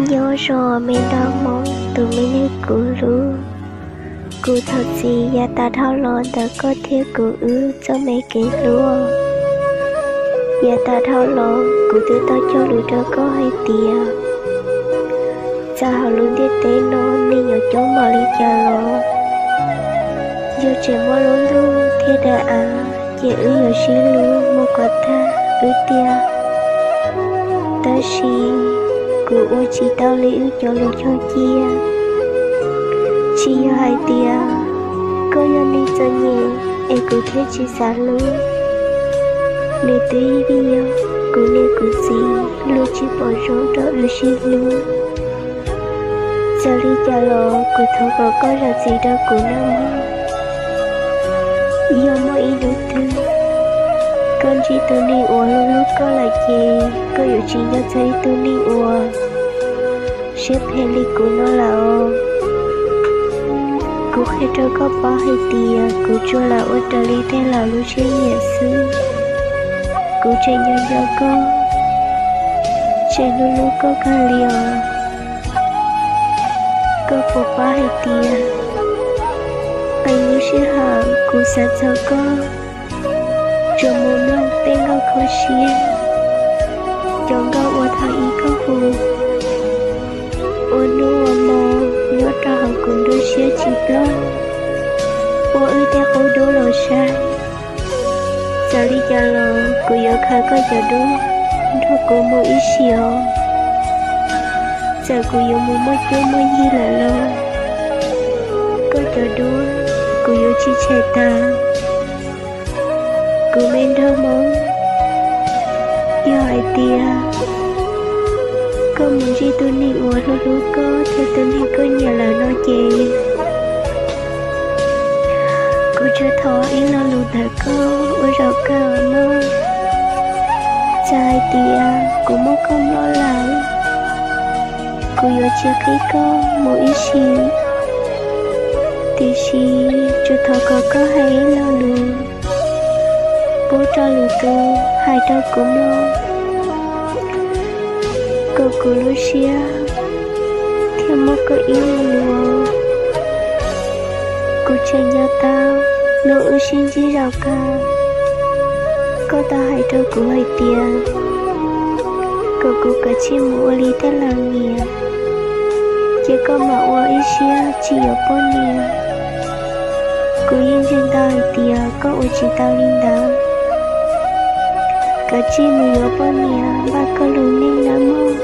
Nyob zoo me nraug Hmoob tus me neeg kuv hlub, kuv thov txim yav tas dhau los ntawm koj thiab kuv wb txoj me kev hlub. Yav tas dhau los kuv twb tau cog lus rau koj hais tias txawm hauv lub ntiaj teb no neeg yuav coob npaum li cas los, yog tseem muaj lub ntuj thiab daim av ces wb yuav sib hlub mus kom tag wb tiag. Tab sis kuv ua tsis tau li wb cov lus cog cia. Tsis yog hais tias koj yog neeg txom nyem es kuv thiaj tsis xav hlub. Nws twb yog kuv niam kuv txiv luag tsis pom zoo rau wb sib hlub. Txawm li cas los kuv thov kom koj zam txim rau kuv nawb mog. Yog muaj ib hnub twg koj ntsib tus neeg uas hlub hlub koj lawm ces koj yuav tsis nco txog ib tug neeg uas siab phem li kuv no lawm os. Kuv qhia rau koj paub hais tias kuv tsuas lam ua raws li tej laus lub siab nyiam xwb. Kuv tseem nco nco koj, tseem hlub hlub koj kawg li os. Koj puas paub hais tias qee lub sij hawm kuv xav txog koj, tsuas mus mloog tej nkauj kho siab, cov nkauj uas thaum ub koj hu, ua hnub ua hmo nyob rau hauv kuv nruab siab tsis ploj, ua wb tej qub dub los saib. Txawm li cas los kuv yuav khaws koj cov duab nrog kuv mus ib sim os. Txawm kuv yuav mus muaj cuab muaj yig lawm los koj cov duab kuv yuav tsis tshem tawm. Kuv me nraug Hmoob, yog hais tias koj mus ntsib tus neeg uas hlub hlub koj thiab tus neeg koj nyiam lawm no ces kuv tsuas thov ib lo lus ntawm koj ua zaum kawg mog. Txawm hais tias kuv muab koj nploj lawm, kuv yuav tsis qhib koj mus ib sim, tiam sis tsuas thov kom koj hais ib lo lus pub rau lwm tus hais rau kuv mloog, kom kuv lub siab thiaj muaj koj ib lo lus. Kuv tseem nco tau hnub wb sib ntsib zaum kawg, koj tau hais rau kuv hais tias kom kuv kav tsij mus ua li tej laus nyiam, ces koj mam ua ib siab tsis yuav poj niam. Kuv yeej ntseeg tau hais tias koj ua tsis tau li ntawd. Kav tsij mus yuav poj niam npaj koj lub neej nawb mog.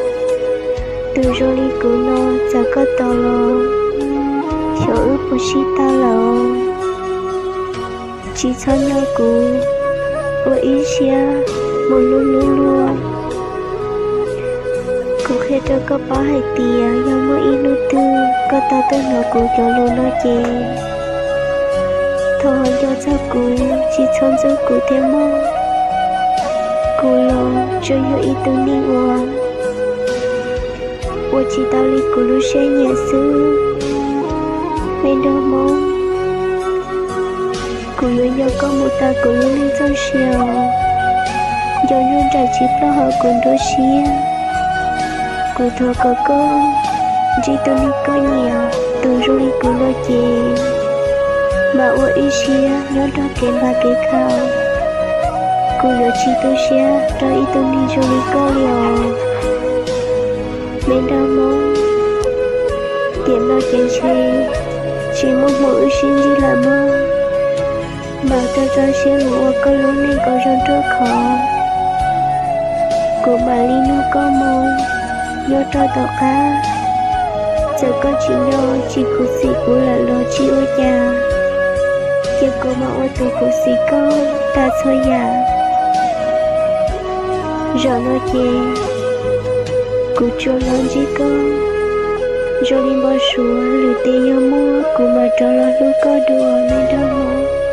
Tus zoo li kuv no txawm koj tos los xyov wb puas sib tau lawm. Tsis txhob nyob kuv ua ib siab mus hlub hlub luag. Kuv qhia rau koj paub hais tias yog muaj ib hnub twg koj tau tuaj hnov kuv cov lus no ces thov ho nco txog kuv, tsis txhob ntxub kuv thiab mog. Kuv los tsuas yog ib tug neeg uas ua tsis tau li kuv lub siab nyiam xwb. Me nraug Hmoob, kuv yuav nco koj mus tas kuv lub neej txoj sia os. Nco ntsoov nraim tsis ploj hauv kuv nruab siab. Kuv thov kom koj ntsib tus neeg koj nyiam, tus zoo li kuv no ces mam ua ib siab nyob nrog kev npam kev khaum. Kuv yuav tsis tu siab rau ib tug neeg zoo li koj li os. Me nraug Hmoob, tiam no ces ntshe tsis muaj hmoo wb sib ntsib lawm mog. Mam rau txoj siab mus ua koj lub neej kom zoo ruaj khov. Kuv mam li nug koj mus nyob rau tom qab. Txawm koj tsis nco tsis khuv xim kuv lawm los tsis ua cas, ces kuv mam ua tus khuv xim koj tas txhua yam. Zaum no ces kuv tsuas los ntsib koj zoo li npau suav, lwm tiam yog muaj kuv mam rov los hlub koj dua, me nraug Hmoob.